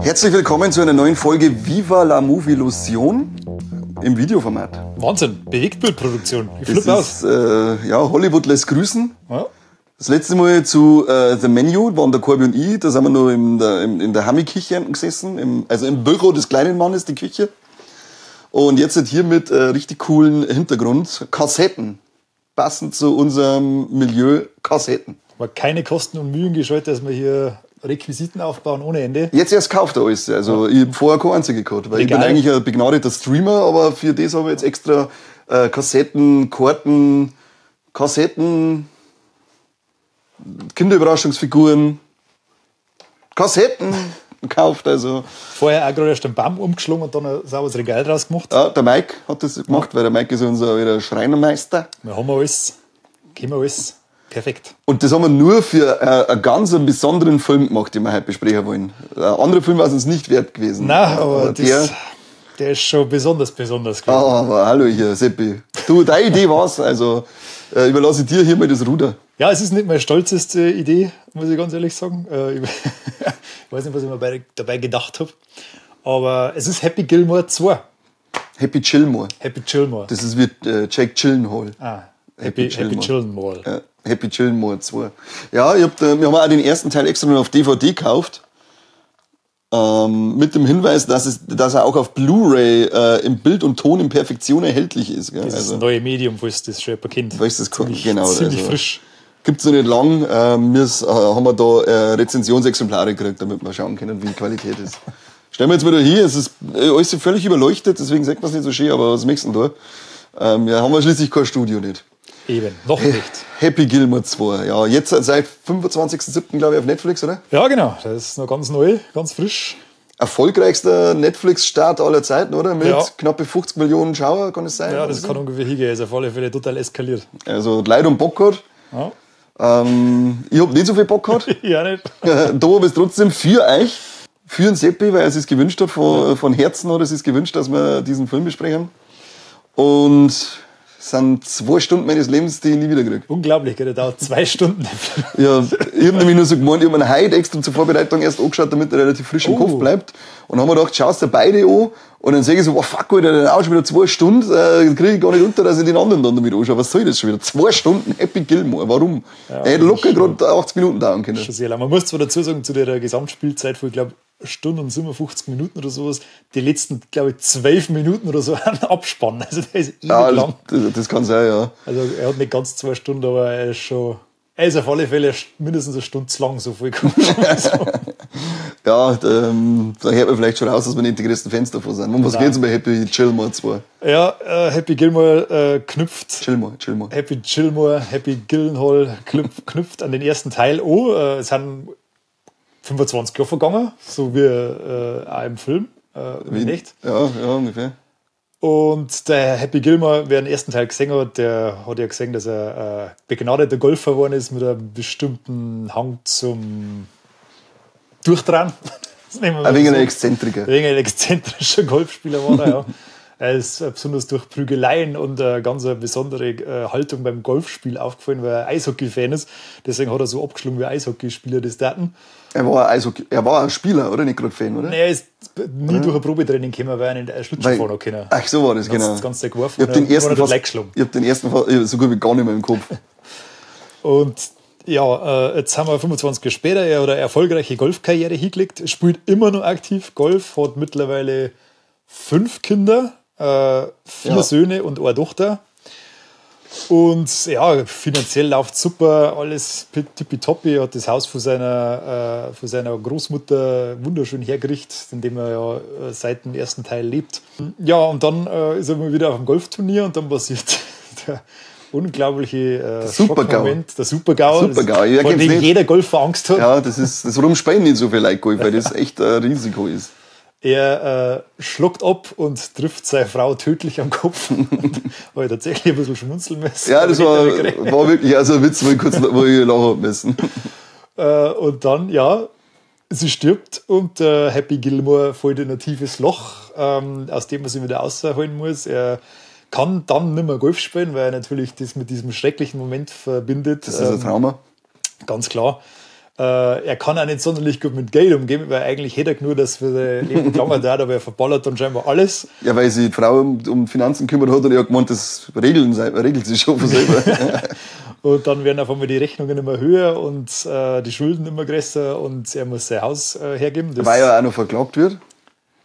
Herzlich willkommen zu einer neuen Folge Viva la Movilusion im Videoformat. Wahnsinn, Bewegtbildproduktion. Ich Das flippe aus. ist, ja, Hollywood lässt grüßen. Ja. Das letzte Mal zu The Menu waren der Corby und ich, da sind wir noch in der Hammi-Küche gesessen, also im Büro des kleinen Mannes, die Küche. Und jetzt halt hier mit richtig coolen Hintergrund, Kassetten. Passend zu unserem Milieu, Kassetten. Aber keine Kosten und Mühen gescheut, dass wir hier Requisiten aufbauen ohne Ende. Jetzt erst kauft er alles. Also ich hab vorher keine einzige gehabt, weil ich bin Legal. eigentlich ein begnadeter Streamer, aber für das habe ich jetzt extra Kassetten, Karten, Kassetten, Kinderüberraschungsfiguren, Kassetten gekauft. Also Vorher auch gerade erst einen Baum umgeschlagen und dann ein sauberes Regal draus gemacht. ja, der Mike hat das gemacht, weil der Mike ist unser wieder Schreinermeister. Wir haben alles, kennen wir alles. Perfekt. Und das haben wir nur für einen ganz besonderen Film gemacht, den wir heute besprechen wollen. Ein anderer Film war es uns nicht wert gewesen. Nein, aber der, der ist schon besonders, besonders gewesen. Ah, aber hallo hier, Seppi. Du, deine Idee war's. Also überlasse ich dir hier mal das Ruder. Ja, es ist nicht meine stolzeste Idee, muss ich ganz ehrlich sagen. Ich weiß nicht, was ich mir dabei gedacht hab. Aber es ist Happy Gilmore 2. Happy Gilmore. Happy Gilmore. Das ist wie Jake Gyllenhaal. Ah, Happy Gilmore. Gilmore. Ja, Happy Gilmore 2. Ja, wir haben auch den ersten Teil extra noch auf DVD gekauft. Mit dem Hinweis, dass er auch auf Blu-ray im Bild und Ton in Perfektion erhältlich ist. Gell? Das ist Also, ein neues Medium, falls das schon jemand kennt. Falls das Ziemlich, genau, ziemlich also. frisch. Gibt's noch nicht lang. Wir haben wir da Rezensionsexemplare gekriegt, damit wir schauen können, wie die Qualität ist. Stellen wir jetzt wieder hier, es ist alles völlig überleuchtet, deswegen sagt man's nicht so schön, aber was möchtest du denn da? Ja, haben wir schließlich kein Studio nicht. Eben, noch nicht. Happy Gilmore 2, ja, jetzt seit 25.07., glaube ich, auf Netflix, oder? Ja, genau, das ist noch ganz neu, ganz frisch. Erfolgreichster Netflix-Start aller Zeiten, oder? Mit Ja. knappe 50 Millionen Schauer, kann es sein? Ja, das kann ungefähr hingehen, ist auf alle Fälle total eskaliert. Also, Leid und Bock gehabt. Ja. Ich hab nicht so viel Bock gehabt. Ja, nicht. Da hab ich's trotzdem für euch, für den Seppi, weil er sich's gewünscht hat, von Herzen hat er sich's gewünscht, dass wir diesen Film besprechen. Und es sind 2 Stunden meines Lebens, die ich nie wieder krieg. Unglaublich, gell? Der dauert 2 Stunden. Ja, ich hab nämlich nur so gemeint, ich hab mir heute extra zur Vorbereitung erst angeschaut, damit er relativ frisch im Kopf bleibt. Und dann haben wir gedacht, schaust dir beide an. Und dann seh ich so, oh fuck, Alter, der dauert schon wieder 2 Stunden, krieg ich gar nicht unter, dass ich den anderen dann damit anschaue. Was soll das schon wieder? 2 Stunden Happy Gilmore, warum? Ja, er hätte locker gerade 80 Minuten dauern können. Schon sehr lang. Man muss zwar dazu sagen, zu der Gesamtspielzeit von, ich glaub, Stunde und 57 Minuten oder sowas, die letzten, glaub ich, 12 Minuten oder so an Abspann. Also der ist ewig Ja, lang. das kann sein, ja. Also er hat nicht ganz 2 Stunden, aber er ist schon, er ist auf alle Fälle mindestens eine Stunde zu lang, so viel kann man schon sagen. Ja, da hört man vielleicht schon raus, dass wir nicht die größten Fans davon sind. Um was Nein. geht's bei Happy Gilmore 2? Ja, Happy Gilmore knüpft Gilmore, Gilmore. Happy Gilmore, Happy Gyllenhaal knüpft an den ersten Teil an. Es sind 25 Jahre vergangen, so wie auch im Film. Wie? Nicht? Ja, ja, ungefähr. Und der Happy Gilmore, wer den ersten Teil gesehen hat, der hat ja gesehen, dass er begnadeter Golfer geworden ist mit einem bestimmten Hang zum Durchdrehen. Das nehmen wir Ein wenig mal ein so. Exzentriker. Ein wenig ein exzentrischer Golfspieler war er, ja. Er ist besonders durch Prügeleien und eine ganz besondere Haltung beim Golfspiel aufgefallen, weil er Eishockey-Fan ist. Deswegen hat er so abgeschlagen wie Eishockeyspieler das taten. Er war ein Eishockey, er war ein Spieler, oder? Nicht gerade Fan, oder? Nee, er ist nie durch ein Probetraining gekommen, weil er nicht Schlittschuh Weil fahren hat können. Ach, so war das, Ganz, genau. ganz geworfen. Ich hab den und ersten hat fast, gleich geschlagen. ich hab den ersten fast, ich hab so gut wie gar nicht mehr im Kopf. Und ja, jetzt haben wir 25 Jahre später, er hat eine erfolgreiche Golfkarriere hingelegt, spielt immer noch aktiv Golf, hat mittlerweile 5 Kinder, 4 Söhne und eine Tochter. Und ja, finanziell läuft super, alles tippitoppi. Er hat das Haus von seiner Großmutter wunderschön hergerichtet, in dem er ja seit dem ersten Teil lebt. Ja, und dann ist er mal wieder auf dem Golfturnier und dann passiert der unglaubliche Super-GAU. Schockmoment, der Super-GAU, Super-GAU, ich vor erkenn's dem nicht. jeder Golfer Angst hat. Ja, das ist, das, warum spielen nicht so viele Leute Golf, weil das echt ein Risiko ist. Er schluckt ab und trifft seine Frau tödlich am Kopf. Habe ich tatsächlich ein bisschen schmunzeln müssen. Ja, das war wirklich also ein Witz, wo ich kurz wo ich lachen hab müssen. Und dann, ja, sie stirbt und Happy Gilmore fällt in ein tiefes Loch, aus dem er sich wieder rausholen muss. Er kann dann nicht mehr Golf spielen, weil er natürlich das mit diesem schrecklichen Moment verbindet. Das ist ein Trauma. Ganz klar. Er kann auch nicht sonderlich gut mit Geld umgehen, weil eigentlich hätte er nur, dass für sein Leben gelangt hat, aber er verballert dann scheinbar alles. Ja, weil sich die Frau um Finanzen kümmert hat und er hat gemeint, das regelt sich schon von selber. Und dann werden auf einmal die Rechnungen immer höher und die Schulden immer größer und er muss sein Haus hergeben. Das, weil er auch noch verklagt wird.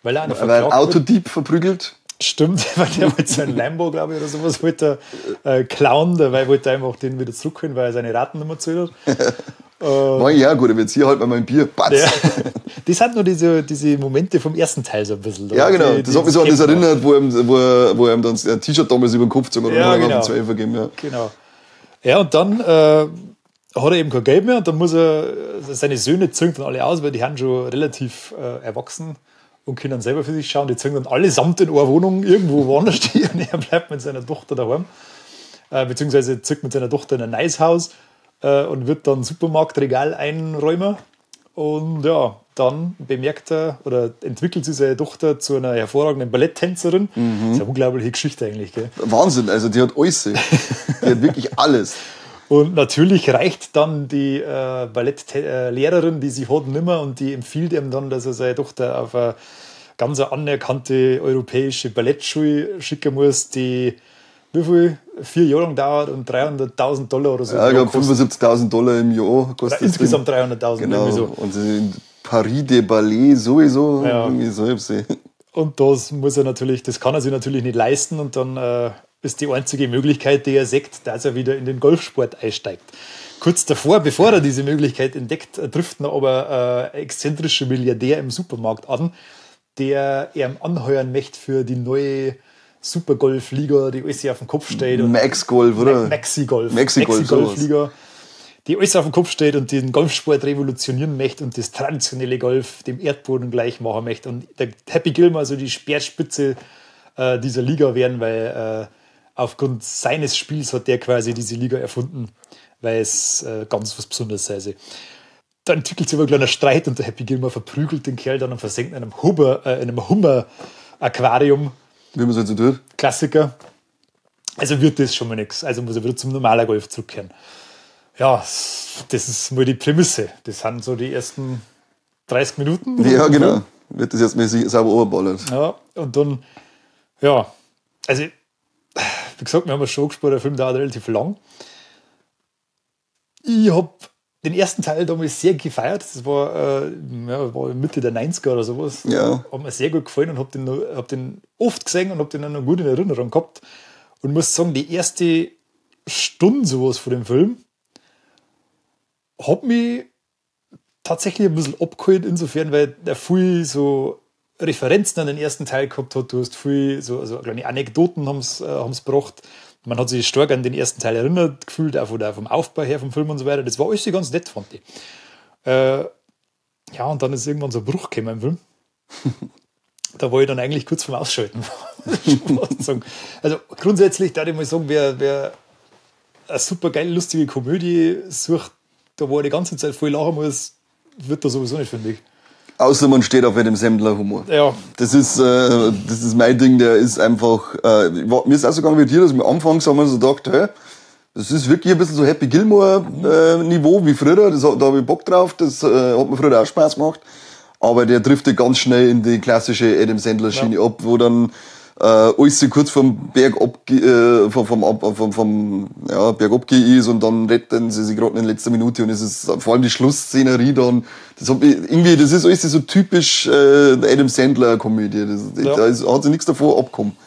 Weil er auch noch verklagt wird. Autodieb verprügelt. Stimmt, weil der wollte seinen Lambo, glaube ich, oder sowas wollte er klauen, dabei wollte er einfach den wieder zurückholen, weil er seine Raten nicht mehr zahlt hat. War ja gut, aber jetzt hier halt mal mein Bier. Batz. Ja. Das sind nur diese Momente vom ersten Teil so ein bisschen. Ja, genau. Das hat mich so an das erinnert, wo er ihm dann ein T-Shirt damals über den Kopf gezogen hat ja, und genau. auf den Zwölfer gegeben. Ja. Genau. Ja, und dann hat er eben kein Geld mehr und dann muss er, seine Söhne ziehen dann alle aus, weil die haben schon relativ erwachsen und können dann selber für sich schauen. Die ziehen dann allesamt in eine Wohnung irgendwo woanders stehen und er bleibt mit seiner Tochter daheim. Beziehungsweise zieht mit seiner Tochter in ein neues Haus und wird dann Supermarktregal einräumen. Und ja, dann bemerkt er oder entwickelt sich seine Tochter zu einer hervorragenden Balletttänzerin. Mhm. Das ist eine unglaubliche Geschichte eigentlich, gell? Wahnsinn, also die hat alles. Die hat wirklich alles. Und natürlich reicht dann die Ballettlehrerin, die sie hat, nimmer und die empfiehlt ihm dann, dass er seine Tochter auf eine ganz anerkannte europäische Ballettschule schicken muss, die wie viel? 4 Jahre lang dauert und $300.000 oder so. Ja, ich glaube $75.000 im Jahr kostet das. Insgesamt 300.000. Genau. So. Und in Paris de Ballet sowieso. Ja. Irgendwie so. Und das muss er natürlich, das kann er sich natürlich nicht leisten und dann ist die einzige Möglichkeit, die er sieht, dass er wieder in den Golfsport einsteigt. Kurz davor, bevor er diese Möglichkeit entdeckt, trifft ihn aber ein exzentrischer Milliardär im Supermarkt an, der ihm anheuern möchte für die neue Supergolf-Liga, die alles auf dem Kopf steht. Max Golf, oder? Maxi-Golf. Maxi-Golf-Liga, die alles auf dem Kopf steht und den Golfsport revolutionieren möchte und das traditionelle Golf dem Erdboden gleich machen möchte. Und der Happy Gilmore soll die Speerspitze dieser Liga werden, weil aufgrund seines Spiels hat der quasi diese Liga erfunden, weil es ganz was Besonderes sei. Dann entwickelt sich aber ein kleiner Streit und der Happy Gilmore verprügelt den Kerl dann und versenkt in einem Hummer-Aquarium. Wie man es halt so tut. Klassiker. Also wird das schon mal nichts. Also muss er wieder zum normalen Golf zurückkehren. Ja, das ist mal die Prämisse. Das sind so die ersten 30 Minuten. Ja, genau. Wird das erstmal sauber overballert. Ja, und dann, ja, also, wie gesagt, wir haben ja schon gesprochen, der Film dauert relativ lang. Ich habe den ersten Teil damals sehr gefeiert. Das war, war Mitte der 90er oder sowas. Ja. Hat mir sehr gut gefallen und hab den oft gesehen und hab den dann noch gut in Erinnerung gehabt. Und muss sagen, die erste Stunde sowas von dem Film hat mich tatsächlich ein bisschen abgeholt, insofern, weil der viel so Referenzen an den ersten Teil gehabt hat. Du hast viel so also kleine Anekdoten haben's gebracht. Man hat sich stark an den ersten Teil erinnert gefühlt, auch vom Aufbau her vom Film und so weiter. Das war alles ganz nett, fand ich. Ja, und dann ist irgendwann so ein Bruch gekommen im Film. Da war ich dann eigentlich kurz vorm Ausschalten. Also grundsätzlich, da ich mal sagen, wer eine super geile, lustige Komödie sucht, da wo er die ganze Zeit voll lachen muss, wird da sowieso nicht fündig. Außer man steht auf einem Sandler-Humor. Ja. Das ist mein Ding, der ist einfach, mir ist auch so gegangen wie dir, dass ich am Anfang so gedacht, hey, das ist wirklich ein bisschen so Happy Gilmore-Niveau wie früher, da habe ich Bock drauf, das hat mir früher auch Spaß gemacht. Aber der driftet ganz schnell in die klassische Adam Sandler-Schiene ab, wo dann alles kurz vom Berg bergab ist und dann retten sie sich gerade in letzter Minute und es ist vor allem die Schlussszenerie dann, das hat mich irgendwie, das ist alles so typisch Adam Sandler Komödie, da hat sich nichts davor abgekommen.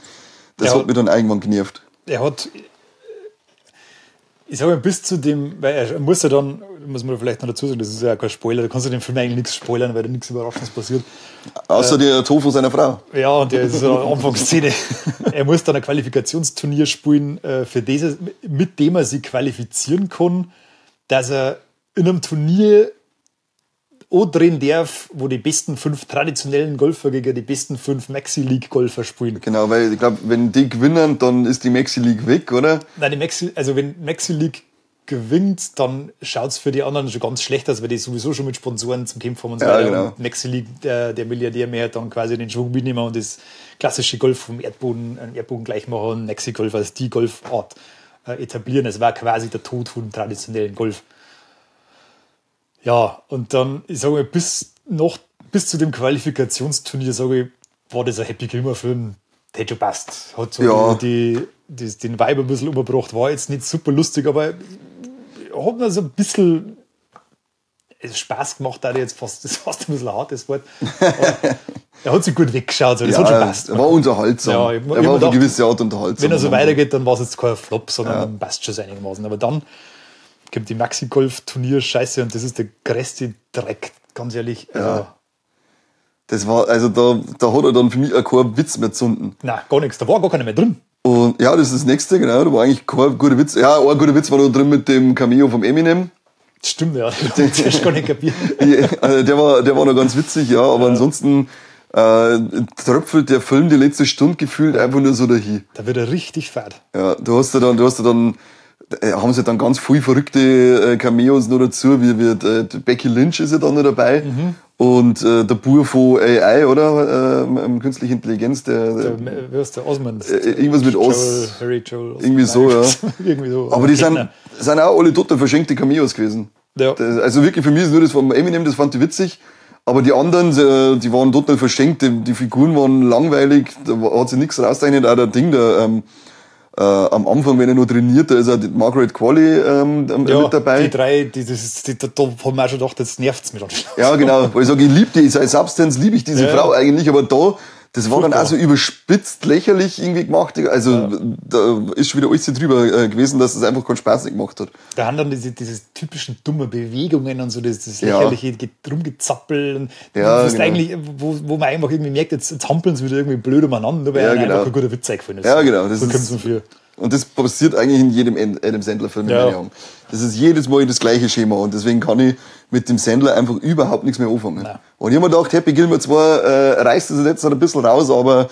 Das hat mich dann irgendwann genervt. Er hat, ich sag mal, bis zu dem, weil er muss ja dann, muss man vielleicht noch dazu sagen, das ist ja kein Spoiler, da kannst du dem Film eigentlich nichts spoilern, weil da nichts Überraschendes passiert. Außer der Tod von seiner Frau. Ja, und der ist so eine Anfangsszene. Er muss dann ein Qualifikationsturnier spielen, für dieses, mit dem er sich qualifizieren kann, dass er in einem Turnier andrehen darf, wo die besten 5 traditionellen Golfer gegen die besten 5 Maxi-League-Golfer spielen. Genau, weil ich glaube, wenn die gewinnen, dann ist die Maxi-League weg, oder? Nein, die Maxi, also wenn Maxi-League gewinnt, dann schaut es für die anderen schon ganz schlecht aus, weil die sowieso schon mit Sponsoren zum Kämpfen haben und so Ja, weiter. genau. Und Maxi League, der Milliardär mehr dann quasi den Schwung mitnehmen und das klassische Golf vom Erdboden, Erdboden gleich machen und Maxi Golf als die Golfart etablieren. Es war quasi der Tod vom traditionellen Golf. Ja, und dann, ich sage mal, bis zu dem Qualifikationsturnier, sage ich, war das ein Happy Gilmore-Film, der hat schon passt. Hat so Ja. den Vibe ein bisschen umgebracht. War jetzt nicht super lustig, aber hat mir so ein bisschen Spaß gemacht, da jetzt fast, das ist fast ein bisschen ein hartes Wort. Aber er hat sich gut weggeschaut, so. Das hat schon passt. Er war unterhaltsam. Ja, ich er war auf eine gedacht, gewisse Art unterhaltsam. Wenn er so weitergeht, dann war es jetzt kein Flop, sondern dann passt schon einigermaßen. Aber dann kommt die Maxi-Golf-Turnier-Scheiße und das ist der größte Dreck, ganz ehrlich. Also, Ja. Das war, also da hat er dann für mich auch keinen Witz mehr gezunden. Nein, gar nichts. Da war gar keiner mehr drin. Und ja, das ist das nächste, genau. Da war eigentlich kein guter Witz. Ja, ein guter Witz war noch drin mit dem Cameo vom Eminem. Stimmt, ja. Das hab ich gar nicht kapiert. Also der war noch ganz witzig, ja. Aber ansonsten tröpfelt der Film die letzte Stunde gefühlt einfach nur so dahin. Da wird er richtig fad. Ja, du hast ja dann, haben sie dann ganz viel verrückte Cameos noch dazu, wie Becky Lynch ist ja dann noch dabei. Mhm. Und der Bur von AI, oder? Künstliche Intelligenz, der Wer ist der Osmond? irgendwas mit Oz. Harry Joel Osmond. Irgendwie so, ja. Irgendwie so. Aber die sind auch alle total verschenkte Cameos gewesen. Ja. Das, also wirklich, für mich ist nur das von Eminem, das fand ich witzig. Aber die anderen, die waren total verschenkt, die Figuren waren langweilig, da hat sich nichts rausgerechnet. Auch der Ding, der, am Anfang, wenn er noch trainiert, da ist auch die Margaret Qualley mit dabei. Die drei, da haben wir auch schon gedacht, jetzt nervt's mich dann schon. Ja, genau. Weil ich sage, ich liebe die, seit Substance liebe ich diese Frau eigentlich, aber da, das war dann auch so überspitzt, lächerlich irgendwie gemacht. Also da ist schon wieder alles drüber gewesen, dass es einfach keinen Spaß nicht gemacht hat. Da haben dann diese typischen dummen Bewegungen und so, das lächerliche Rumgezappel. Und Ja, genau. eigentlich, wo man einfach irgendwie merkt, jetzt hampeln sie wieder irgendwie blöd umeinander, nur weil Ja, einem genau. einfach kein guter Witz eingefallen ist. Ja, genau. Das so ist- kommt's mir für. Und das passiert eigentlich in jedem Adam Sandler-Film in meinen Augen. Das ist jedes Mal das gleiche Schema und deswegen kann ich mit dem Sandler einfach überhaupt nichts mehr anfangen. Nein. Und ich hab mir gedacht, Happy Gilmore 2 reißt es jetzt ein bisschen raus, aber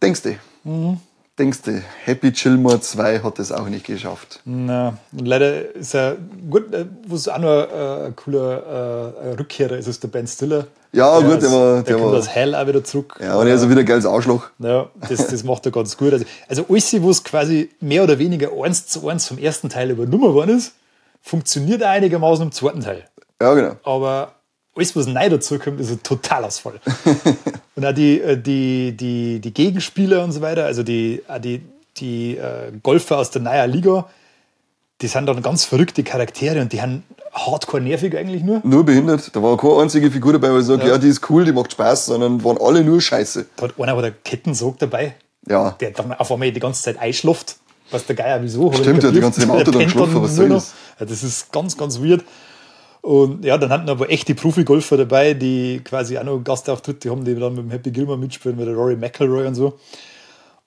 denkst du? Mhm. Denkst du, Happy Gilmore 2 hat das auch nicht geschafft. Na, und leider ist er, gut, wo es auch noch ein cooler Rückkehrer ist, ist der Ben Stiller. Ja, gut, der der kommt war- aus Hell auch wieder zurück. Ja, und er ist auch wieder ein geiles Arschloch. Ja, das macht er ganz gut. Also alles, wo es quasi mehr oder weniger 1:1 vom ersten Teil übernommen worden ist, funktioniert einigermaßen im zweiten Teil. Ja, genau. Aber alles, was neu dazukommt, ist ein Totalausfall. Und auch die Gegenspieler und so weiter, also die Golfer aus der neuen Liga, die sind dann ganz verrückte Charaktere und die haben hardcore nervig eigentlich nur. Nur behindert. Da war keine einzige Figur dabei, wo ich sage, ja, die ist cool, die macht Spaß, sondern waren alle nur Scheiße. Da hat einer der Kettensog dabei, Ja. der dann auf einmal die ganze Zeit einschläft. Weiß der Geier wieso. Stimmt, der hat die ganze Zeit im Auto dann geschlafen, was soll das? Ja, das ist ganz, ganz weird. Und ja, dann hatten aber echte Profi-Golfer dabei, die quasi auch noch Gastauftritte haben, die dann mit dem Happy Gilmore mitspielen, mit der Rory McIlroy und so.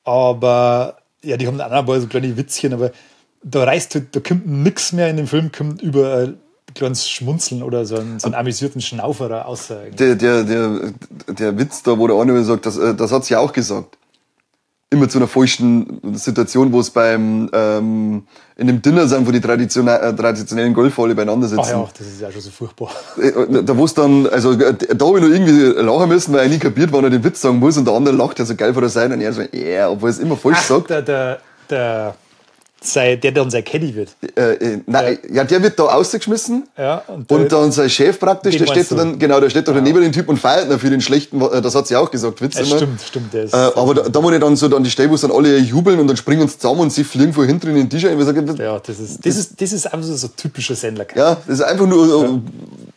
Aber ja, die haben dann auch ein paar so kleine Witzchen, aber da reißt halt, da kommt nichts mehr in dem Film, kommt über ein kleines Schmunzeln oder so einen amüsierten Schnauferer außer. Der Witz da, wo der eine sagt, das hat sie auch gesagt. Immer zu einer falschen Situation, wo es beim in dem Dinner sind, wo die traditionellen Golfer alle beieinander sitzen. Ach ja, das ist ja schon so furchtbar. Da wo es dann, also da habe ich noch irgendwie lachen müssen, weil ich nie kapiert, wann er den Witz sagen muss und der andere lacht ja so geil vor der Seite und er so, yeah, obwohl er es immer falsch sagt. Der dann sein Caddy wird. Nein, ja, der wird da rausgeschmissen. Ja, und dann sein Chef praktisch, der steht dann, genau, der steht doch daneben den Typ und feiert ihn für den schlechten, das hat sie auch gesagt, Witz immer. Stimmt, der ist. Aber da wo ich dann so an die Stelle, wo dann alle jubeln und dann springen sie zusammen und sie fliegen von hinten in den Tisch ein. Und ja, das ist einfach so ein typischer Sandler. Ja, das ist einfach nur,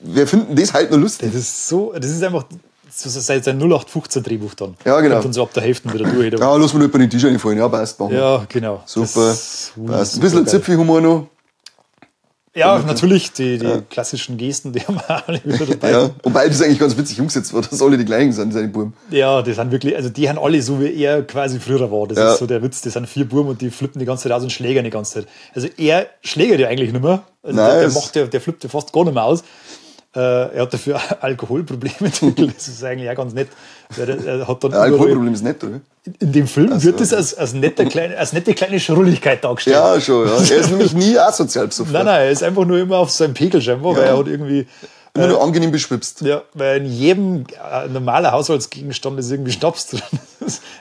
wir finden das halt nur lustig. Das ist einfach so seit sein 0815 Drehbuch dann. Ja, genau. Kommt dann so ab der Hälfte wieder durch. Ja, lass mal nicht bei den Tisch einfallen. Ja, passt. Machen wir. Ja, genau. Super. Passt. Ein bisschen Zipfelhumor noch. Ja, natürlich. Die klassischen Gesten, die haben wir alle wieder dabei. Ja, wobei das eigentlich ganz witzig umgesetzt wird, dass alle die gleichen sind, seine Buben. Ja, die sind wirklich, also die haben alle so, wie er quasi früher war. Das ist so der Witz, das sind 4 Buben und die flippen die ganze Zeit aus und schlägern die ganze Zeit. Also er schlägert ja eigentlich nicht mehr. Also Nein, der flippt ja fast gar nicht mehr aus. Er hat dafür Alkoholprobleme entwickelt. Das ist eigentlich auch ganz nett. Er hat dann Ein Alkoholproblem ist nett, oder? In dem Film wird das als nette kleine Schrulligkeit dargestellt. Ja, schon, ja. Er ist nämlich nie asozial besoffen. Nein, nein, er ist einfach nur immer auf seinem Pegel scheinbar, weil er hat irgendwie. Immer nur angenehm beschwipst. Ja, weil in jedem normalen Haushaltsgegenstand ist irgendwie Schnaps drin.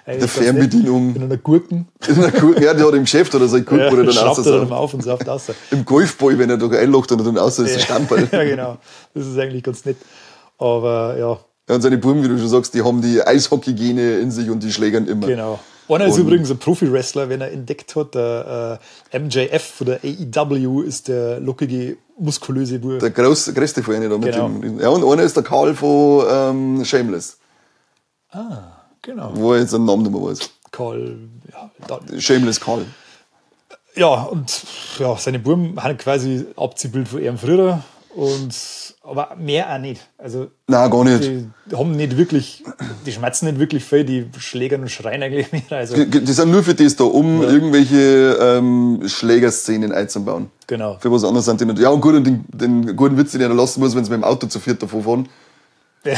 Der Fernbedienung. In einer Gurken. In einer Gurken, ja, die hat im Geschäft oder so eine Gurke, wo er dann schraubt er dann auf und sauft raus. Im Golfball, wenn er da einlocht und dann raus, ist der Stammball. Ja, genau. Das ist eigentlich ganz nett. Aber ja. Ja, und seine Buben, wie du schon sagst, die haben die Eishockey-Gene in sich und die schlägern immer. Genau. Einer ist übrigens ein Profi-Wrestler, wenn er entdeckt hat, der MJF von der AEW ist der lockige, muskulöse Bub. Der größte von ihnen da mit Genau. dem. Ja, und einer ist der Karl von Shameless. Ah, genau. Wo er jetzt einen Namen nicht mehr weiß. Karl, ja. Shameless Karl. Ja, und ja, seine Buben haben quasi Abziehbild von ihrem früher. Und, aber mehr auch nicht. Also, nein, gar nicht. Die haben nicht wirklich, die schmerzen nicht wirklich viel, die schlägern und schreien eigentlich mehr. Also, die sind nur für das da, um irgendwelche Schlägerszenen einzubauen. Genau. Für was anderes sind die nicht. Ja, und gut, und den guten Witz, den er lassen muss, wenn sie mit dem Auto zu viert davor fahren. Ja,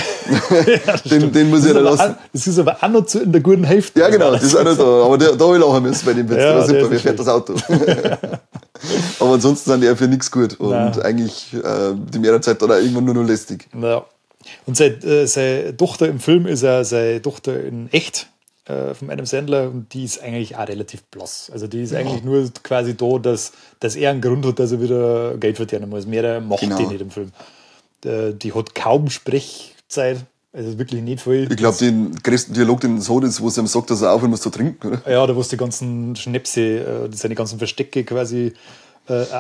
den muss ich ja lassen. Das ist aber auch noch zu, in der guten Hälfte. Ja, genau, das ist auch noch da. Aber da habe ich lachen müssen bei dem Witz. Ja, der war super, wer fährt das Auto? Aber ansonsten sind die auch für nichts gut. Und Nein. eigentlich die mehrere Zeit dann auch irgendwann nur noch lästig. Ja. Und seine Tochter im Film ist ja seine Tochter in echt von Adam Sandler und die ist eigentlich auch relativ blass. Also die ist eigentlich nur quasi da, dass er einen Grund hat, dass er wieder Geld verdienen muss. Mehr macht die nicht im Film. Die hat kaum Sprechzeit. Also wirklich nicht viel. Ich glaube, den größten Dialog, den es hat, ist, wo sie ihm sagt, dass er aufhören muss zu trinken, oder? Ja, da wo es die ganzen Schnäpse, seine ganzen Verstecke quasi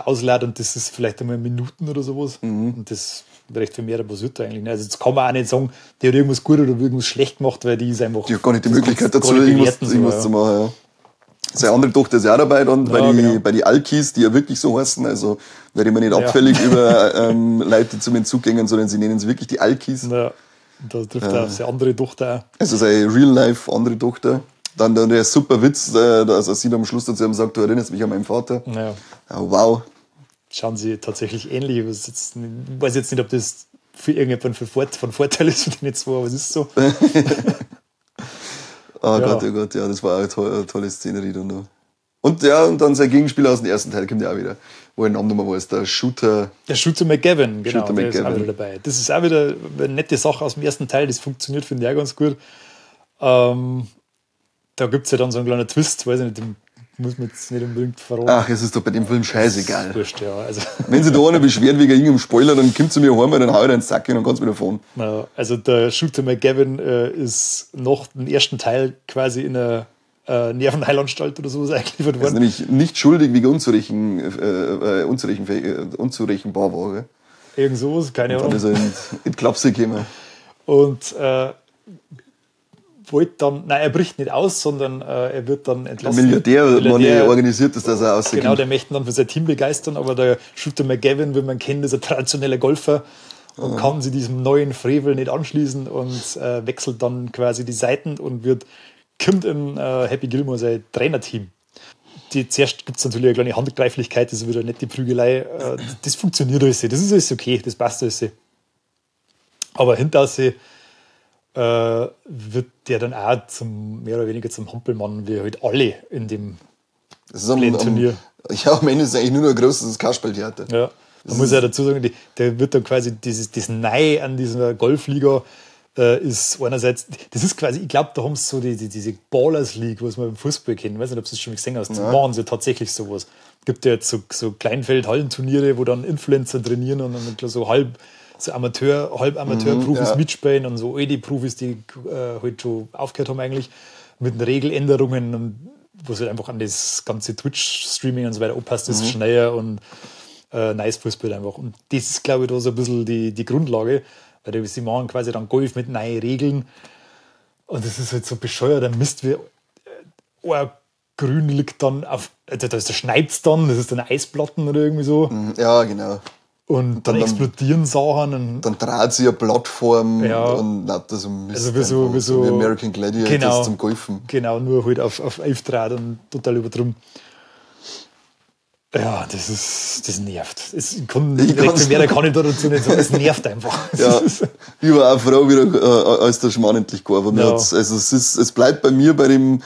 ausladen und das ist vielleicht einmal Minuten oder sowas. Mhm. Und das recht viel mehr passiert da eigentlich nicht. Also das kann man auch nicht sagen, die hat irgendwas gut oder irgendwas schlecht gemacht, weil die ist einfach... Die hat gar nicht die Möglichkeit dazu, irgendwas zu machen, ja. Seine andere Tochter ist ja auch dabei dann, bei die Alkis, die ja wirklich so heißen, also da reden wir nicht abfällig über Leute, die zum Entzug gehen, sondern sie nennen sie wirklich die Alkis. Ja, da trifft er auf seine andere Tochter auch. Also seine Real-Life andere Tochter. Dann der super Witz, dass er sie am Schluss dazu ihm sagt, du erinnerst mich an meinen Vater. Ja. Ja, wow. Schauen sie tatsächlich ähnlich. Ich weiß jetzt nicht, ob das für irgendjemanden von Vorteil ist, für den jetzt zwei, aber es ist so. Oh Gott, oh Gott, ja, das war eine tolle Szenerie dann noch. Und ja, und dann sein Gegenspieler aus dem ersten Teil kommt ja auch wieder, wo ich den Namen nicht mehr weiß, der Shooter. Der Shooter McGavin, genau, Shooter der McGavin. ist auch wieder dabei. Das ist auch wieder eine nette Sache aus dem ersten Teil, das funktioniert, finde ich auch ganz gut. Da gibt es ja dann so einen kleinen Twist, weiß ich nicht, den muss man jetzt nicht unbedingt verraten. Ach, es ist doch bei dem Film scheißegal. Das ist wurscht, ja. Also. Wenn sich da einer beschwert wegen irgendeinem Spoiler, dann kommt zu mir heim, dann hau ich dir in den Sack und dann kannst du wieder fahren. Na, also der Shooter McGavin ist noch im ersten Teil quasi in einer Nervenheilanstalt oder sowas eingeliefert worden. Er ist nämlich nicht schuldig wegen unzurechenbar war. Gell? Irgend sowas, keine Ahnung. Dann ist er in die Klapse gekommen. Und wollte dann, nein, er bricht nicht aus, sondern er wird dann entlassen. Der Milliardär organisiert das, dass er rauskommt. Genau, der möchte dann für sein Team begeistern, aber der Shooter McGavin, wie man kennt, ist ein traditioneller Golfer und kann sich diesem neuen Frevel nicht anschließen und wechselt dann quasi die Seiten und kommt in Happy Gilmore sein Trainerteam. Zuerst gibt es natürlich eine kleine Handgreiflichkeit, das ist wieder eine nette Prügelei. Das funktioniert alles, das ist alles okay, das passt alles. Aber hinter sich wird der dann auch mehr oder weniger zum Hampelmann, wie halt alle in dem Turnier. Ja, am Ende ist es eigentlich nur noch ein großes Kasperltheater. Ja, man muss ja dazu sagen, der wird dann quasi das Nei an dieser Golfliga ist einerseits, das ist quasi, ich glaube, da haben sie so diese Ballers League, was man im Fußball kennt. Ich weiß nicht, ob du das schon mal gesehen hast. Da machen sie tatsächlich sowas. Es gibt ja jetzt so Kleinfeld-Hallenturniere, wo dann Influencer trainieren und dann so halb so Amateur, Halb-Amateur-Profis mitspielen und so alte Profis, die halt schon aufgehört haben eigentlich, mit den Regeländerungen und wo es halt einfach an das ganze Twitch-Streaming und so weiter anpasst, ist schneller und nice Fußball einfach. Und das ist, glaube ich, da so ein bisschen die Grundlage, weil sie machen quasi dann Golf mit neuen Regeln und das ist halt so bescheuerter Mist, wie ein Grün liegt dann auf, also da schneit's dann, das ist dann Eisplatten oder irgendwie so. Ja, genau. Und dann explodieren Sachen. Und dann dreht sich eine Plattform und lauter so Mist. Also wie so American Gladiator, genau, zum Golfen. Genau, nur halt auf 11 Draht und total übertrieben. Ja, das nervt. Es kann, ich mehr kann ich da dazu nicht sagen. Es nervt einfach. Ja, ich war auch froh, wieder, als der Schmarrn endlich war. Ja. Also es bleibt bei mir bei dem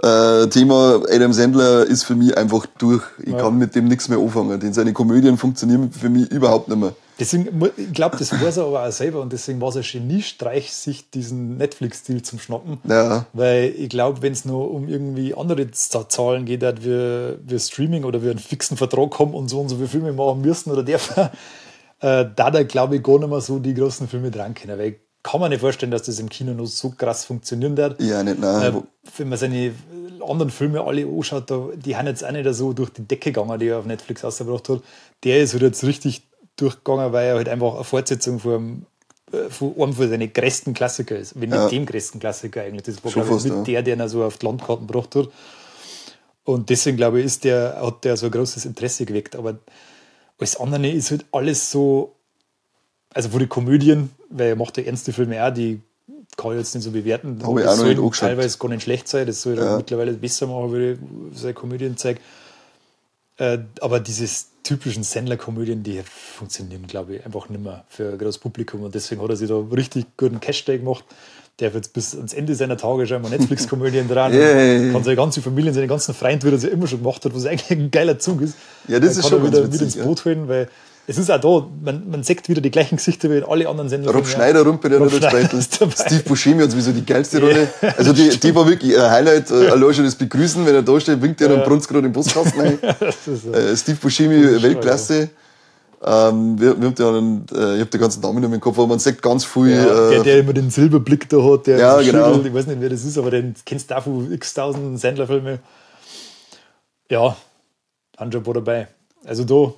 Thema Adam Sandler ist für mich einfach durch. Ich kann mit dem nichts mehr anfangen. Denn seine Komödien funktionieren für mich überhaupt nicht mehr. Deswegen, ich glaube, das weiß er aber auch selber und deswegen war es ein Geniestreich, sich diesen Netflix-Deal zum Schnappen. Ja. Weil ich glaube, wenn es nur um irgendwie andere Zahlen geht, dass wir Streaming oder wir einen fixen Vertrag haben und so viele Filme machen müssen oder dürfen, da glaube ich gar nicht mehr so die großen Filme dran können. Weil ich kann mir nicht vorstellen, dass das im Kino noch so krass funktionieren wird. Ja, nicht, nein. Wenn man seine anderen Filme alle anschaut, die haben jetzt auch nicht so durch die Decke gegangen, die er auf Netflix rausgebracht hat. Der ist halt jetzt richtig durchgegangen, weil er halt einfach eine Fortsetzung von einem von seinen größten Klassiker ist. Wenn nicht dem größten Klassiker eigentlich. Das war, glaube ich, mit der er so auf die Landkarten gebracht hat. Und deswegen, glaube ich, hat der so ein großes Interesse geweckt. Aber alles andere ist halt alles so, also von den Komödien, weil er macht ja ernste Filme auch, die kann ich jetzt nicht so bewerten. Habe ich auch noch nicht angeschaut. Teilweise gar nicht schlecht sein, das soll er mittlerweile besser machen, würde ich seine Komödien zeigen. Aber dieses typischen Sandler-Komödien, die funktionieren, glaube ich, einfach nicht mehr für ein großes Publikum. Und deswegen hat er sich da richtig guten Cash-Day gemacht. Der wird jetzt bis ans Ende seiner Tage scheinbar Netflix-Komödien dran. Yeah. Kann seine ganze Familie, seine ganzen Freunde, wie er das ja immer schon gemacht hat, was eigentlich ein geiler Zug ist. Ja, das ist kann schon er wieder ganz witzig, mit ins Boot holen, weil es ist auch da, man sieht wieder die gleichen Gesichter wie in alle anderen Sendungen. Rob Schneider rumpelt ja noch dabei. Steve Buscemi hat sowieso die geilste Rolle. Also die war wirklich ein Highlight. Allein schon das Begrüßen, wenn er da steht, winkt er und brunzt gerade den Postkasten rein. Steve Buscemi, Weltklasse. Ich hab den ganzen Namen nicht mehr im Kopf, aber man sieht ganz viel. Ja, der immer den Silberblick da hat, der ja, genau. Schüttelt, ich weiß nicht, wer das ist, aber den kennst du auch von x-tausend Sandler-Filme. Ja, haben schon ein paar dabei. Also da,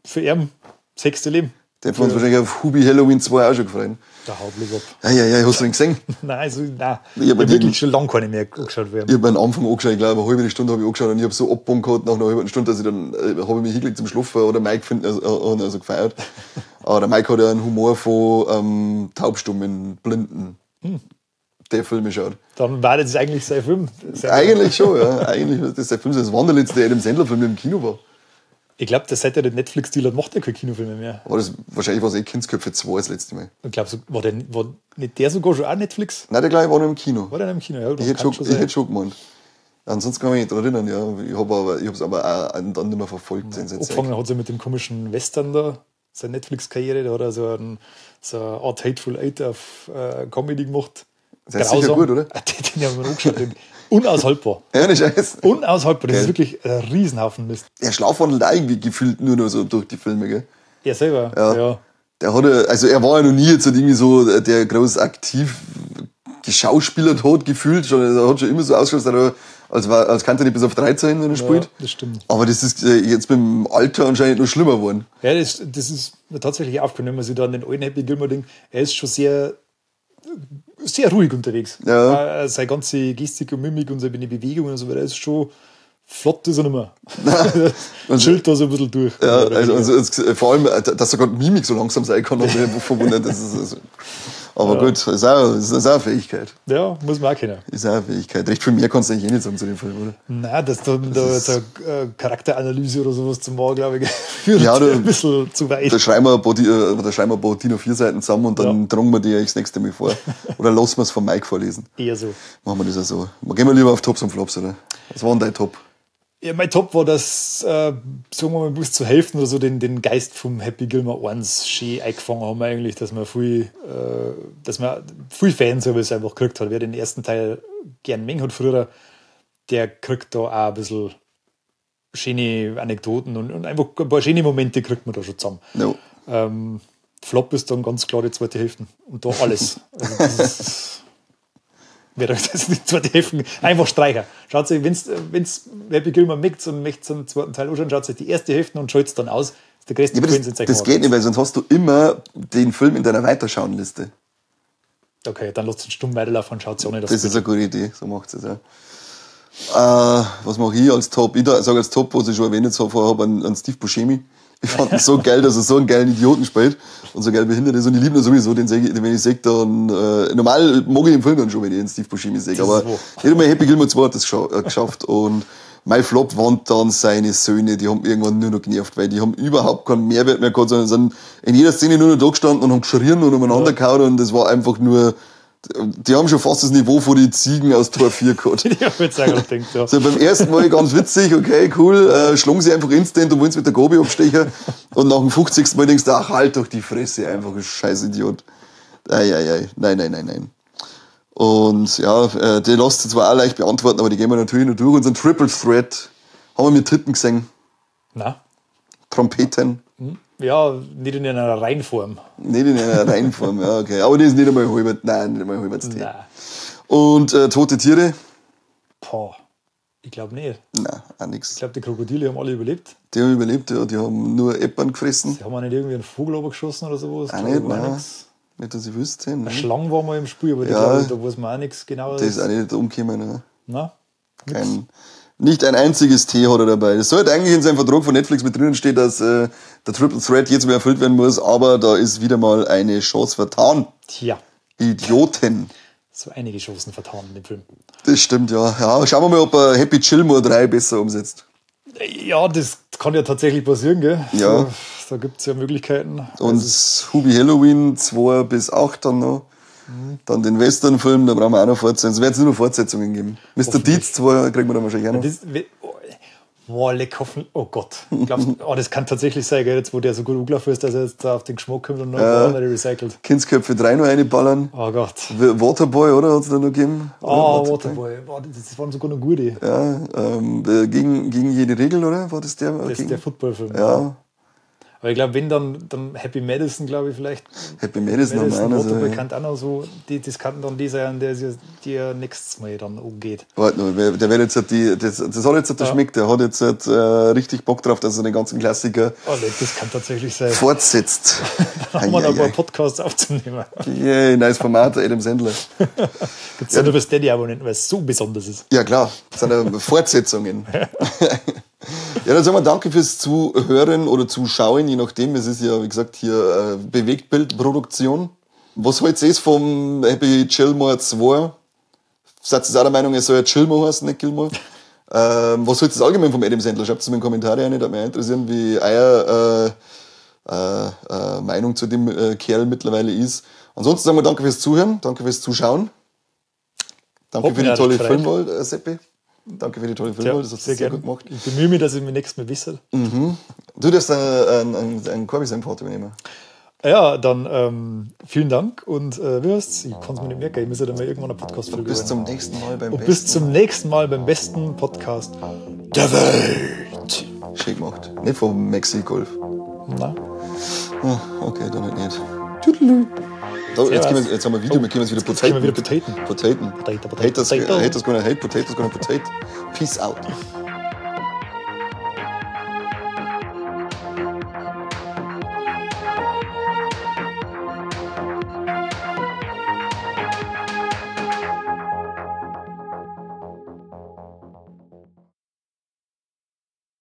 für ihn, sechste Leben. Der hat uns wahrscheinlich auf Hubi Halloween 2 auch schon gefreut. Der haut bloß ab. Ja, hast du ihn gesehen? Nein, nein. Ich habe wirklich schon lange keine mehr angeschaut. Ich habe am Anfang angeschaut, ich glaube, eine halbe Stunde habe ich angeschaut und ich habe so abgebaut gehabt nach einer halben Stunde, dass ich dann, habe ich mich hingelegt zum Schlafen oder Mike finden, also, also gefeiert. Aber der Mike hat ja einen Humor von taubstummen, Blinden. Der Filme schaut. Dann war das eigentlich sein Film. Eigentlich schon, ja. Eigentlich war das sein Film. Das war der letzte Adam Sandler-Film, der im Kino war. Ich glaube, seit er den Netflix-Deal hat, macht er keine Kinofilme mehr. Aber das, wahrscheinlich war es eh Kindsköpfe 2 das letzte Mal. Ich glaube, war nicht der sogar schon auch Netflix? Nein, der glaube ich war noch im Kino. War der noch im Kino? Ja, ich hätte schon gemeint. Ansonsten kann ich mich nicht daran erinnern, ja. Ich habe es aber auch dann nicht mehr verfolgt. Ja, angefangen hat er mit dem komischen Western da, seine Netflix-Karriere, da hat er so eine Art Hateful Eight auf Comedy gemacht. Das ist sicher gut, oder? Den haben wir angeschaut. Unaushaltbar. Ja, nicht Scheiß. Unaushaltbar. Das ist wirklich ein Riesenhaufen Mist. Der schlafwandelt auch irgendwie gefühlt nur noch so durch die Filme, gell? Er selber, ja. Der hat ja, also er war ja noch nie jetzt irgendwie so, der groß aktiv geschauspielert hat, gefühlt. Schon, er hat schon immer so ausgeschaut, als kannte er nicht bis auf 13, wenn er spielt. Ja, das stimmt. Aber das ist jetzt mit dem Alter anscheinend noch schlimmer geworden. Ja, das ist mir tatsächlich aufgefallen, wenn man sich da an den alten Happy Gilmore denkt. Er ist schon sehr, sehr ruhig unterwegs. Ja. Seine ganze Gestik und Mimik und seine Bewegungen und so weiter ist schon flott, ist er nicht mehr. Chillt da so ein bisschen durch. Ja, also vor allem, dass sogar Mimik so langsam sein kann, habe ich verwundert. Das ist, also, aber gut, ist auch eine Fähigkeit. Ja, muss man auch kennen. Ist auch eine Fähigkeit. Recht viel mehr kannst du eigentlich eh nicht sagen zu dem Film, oder? Nein, dass da jetzt eine Charakteranalyse oder sowas zu machen, glaube ich, führt ja, ein bisschen zu weit. Da schreiben wir ein paar, DIN A4 Seiten zusammen und dann tragen wir die eigentlich das nächste Mal vor. Oder lassen wir es von Mike vorlesen. Eher so. Machen wir das auch so. Gehen wir lieber auf Tops und Flops, oder? Was war denn dein Top? Ja, mein Top war, dass, sagen wir mal, bis zur Hälfte oder so den Geist vom Happy Gilmore 1 schön eingefangen haben eigentlich, dass man viel Fanservice einfach gekriegt hat. Wer den ersten Teil gern mengen hat früher, der kriegt da auch ein bisschen schöne Anekdoten und einfach ein paar schöne Momente kriegt man da schon zusammen. No. Flop ist dann ganz klar die zweite Hälfte. Und da alles. Also das ist, das die zweite Hälfte einfach streichen. Schaut sich, wenn's Happy Gilmore mixt und möchte den zweiten Teil anschauen, schaut sich die erste Hälfte und schaltet es dann aus. Das ist der größte ja, das geht nicht, weil sonst hast du immer den Film in deiner Weiterschauenliste. Okay, dann lasst ihn stumm weiterlaufen und schaut sich auch nicht. Das ist eine gute Idee, so macht es ja. Was mache ich als Top? Ich sage als Top, was ich schon erwähnt habe, vorher habe an Steve Buscemi. Ich fand ihn so geil, dass er so einen geilen Idioten spielt und so geil behindert ist. Und ich liebe ihn sowieso, den wenn ich sehe, dann, normal mag ich den Film dann schon, wenn ich den Steve Buscemi sehe. Aber nicht einmal Happy Gilmore 2 hat das geschafft. Und Mein Flop waren dann seine Söhne, die haben irgendwann nur noch genervt, weil die haben überhaupt keinen Mehrwert mehr gehabt, sondern sind in jeder Szene nur noch da gestanden und haben geschrien und umeinander gehauen und das war einfach nur, die haben schon fast das Niveau von den Ziegen aus Tor 4 gehabt. Ich hab jetzt auch gedacht, ja. So, beim ersten Mal ganz witzig, okay, cool, schlagen sie einfach instant und wollen sie mit der Gobi abstechen. Und nach dem 50. Mal denkst du, ach, halt doch die Fresse, einfach ein scheiß Idiot. Ei, ei, ei, nein, nein, nein, nein. Und ja, die lässt sich zwar auch leicht beantworten, aber die gehen wir natürlich noch durch. Unseren Triple Threat haben wir mit Titten gesehen. Na? Trompeten. Ja, nicht in einer Reinform. Nicht in einer Reinform, ja, okay. Aber die ist nicht einmal halber, nein, nicht einmal halber Tee. Nein. Und tote Tiere? Boah, ich glaub nicht. Nein, auch nix. Ich glaub, die Krokodile haben alle überlebt. Die haben überlebt, ja, die haben nur Eppern gefressen. Die haben auch nicht irgendwie einen Vogel runtergeschossen oder sowas. Auch Glaub nicht, ich, war nein. nix. Nicht, dass ich wüsste. Eine Ne? Schlange war mal im Spiel, aber die, Ja. glaub ich, da weiß man auch nichts Genaues. Die ist auch nicht umgekommen. Ne? Nein, nix. Nicht ein einziges T hat er dabei. Das sollte eigentlich in seinem Vertrag von Netflix mit drinnen stehen, dass der Triple Threat jetzt mehr erfüllt werden muss, aber da ist wieder mal eine Chance vertan. Tja. Idioten. So einige Chancen vertan in dem Film. Das stimmt, ja. Ja, schauen wir mal, ob er Happy Gilmore 3 besser umsetzt. Ja, das kann ja tatsächlich passieren, gell? Ja. Da gibt's ja Möglichkeiten. Und Hubie Halloween 2 bis 8 dann noch. Dann den Western-Film, da brauchen wir auch noch Fortsetzungen. Es wird nur noch Fortsetzungen geben. Mr. Deeds 2 kriegen wir dann wahrscheinlich auch noch. Das, boah, leck, hoffen, oh Gott. Glaubst, oh, das kann tatsächlich sein, gell, jetzt, wo der so gut angelaufen ist, dass er jetzt da auf den Geschmack kommt und noch andere recycelt. Kindsköpfe 3 noch reinballern. Oh Gott. Waterboy, oder? Hat's da noch gegeben? Oh, Waterboy. Boah, das waren sogar noch gute. Ja, gegen jede Regel, oder? War das der? Das ist der Footballfilm. Ja. Aber ich glaub, wenn dann Happy Madison, glaub ich, vielleicht. Happy Madison haben wir Madison, auch noch so, Waterboy ja. kann auch noch so, die, das kann dann die sein, der die nächstes Mal dann angeht. Warte noch, der wird jetzt halt die, das, das hat jetzt halt der Ja. Schmick, der hat jetzt halt, richtig Bock drauf, dass er den ganzen Klassiker Oh, nee, das kann tatsächlich sein. fortsetzt. Dann haben wir noch ein Ei, paar ei, Podcasts aufzunehmen. ei. Yay, neues Format, Adam Sandler. Gibt's ja nur für Steady-Abonnenten, weil es so besonders ist. Ja, klar, das sind ja Fortsetzungen. Ja, dann sagen wir danke fürs Zuhören oder Zuschauen, je nachdem. Es ist ja, wie gesagt, hier Bewegtbildproduktion. Was haltet ihr vom Happy Gilmore 2? Seid ihr auch der Meinung, es soll ja Gilmore heißen, nicht Gilmore? Was haltet ihr allgemein vom Adam Sandler? Schreibt es mir in die Kommentare rein, würde mich interessieren, wie euer Meinung zu dem Kerl mittlerweile ist. Ansonsten sagen wir danke fürs Zuhören, danke fürs Zuschauen. Danke Hat für mich die auch tolle gefreut. Filmwahl, Seppi. Danke für die tolle Filmwahl, das hast du sehr sehr gern. gut gemacht. Ich bemühe mich, dass ich mich nächstes Mal wisse. Du darfst einen Corby-Part übernehmen. Ja, dann vielen Dank und wie heißt's? Ich kann's mir nicht merken, ich muss ja dann mal irgendwann eine Podcast-Folge Bis übernehmen. zum nächsten Mal beim Und besten. bis zum nächsten Mal beim besten Podcast der Welt. Schön gemacht. Nicht vom Maxi Golf. Na? Ah, okay, dann halt nicht. Tüdelü. Da, jetzt, können wir, jetzt haben wir Video, wir können jetzt wieder Jetzt können wir potaten. wieder potaten. Potaten. Potato, potato, Haters, potato. haters gonna hate, potatoes gonna potato. Peace out.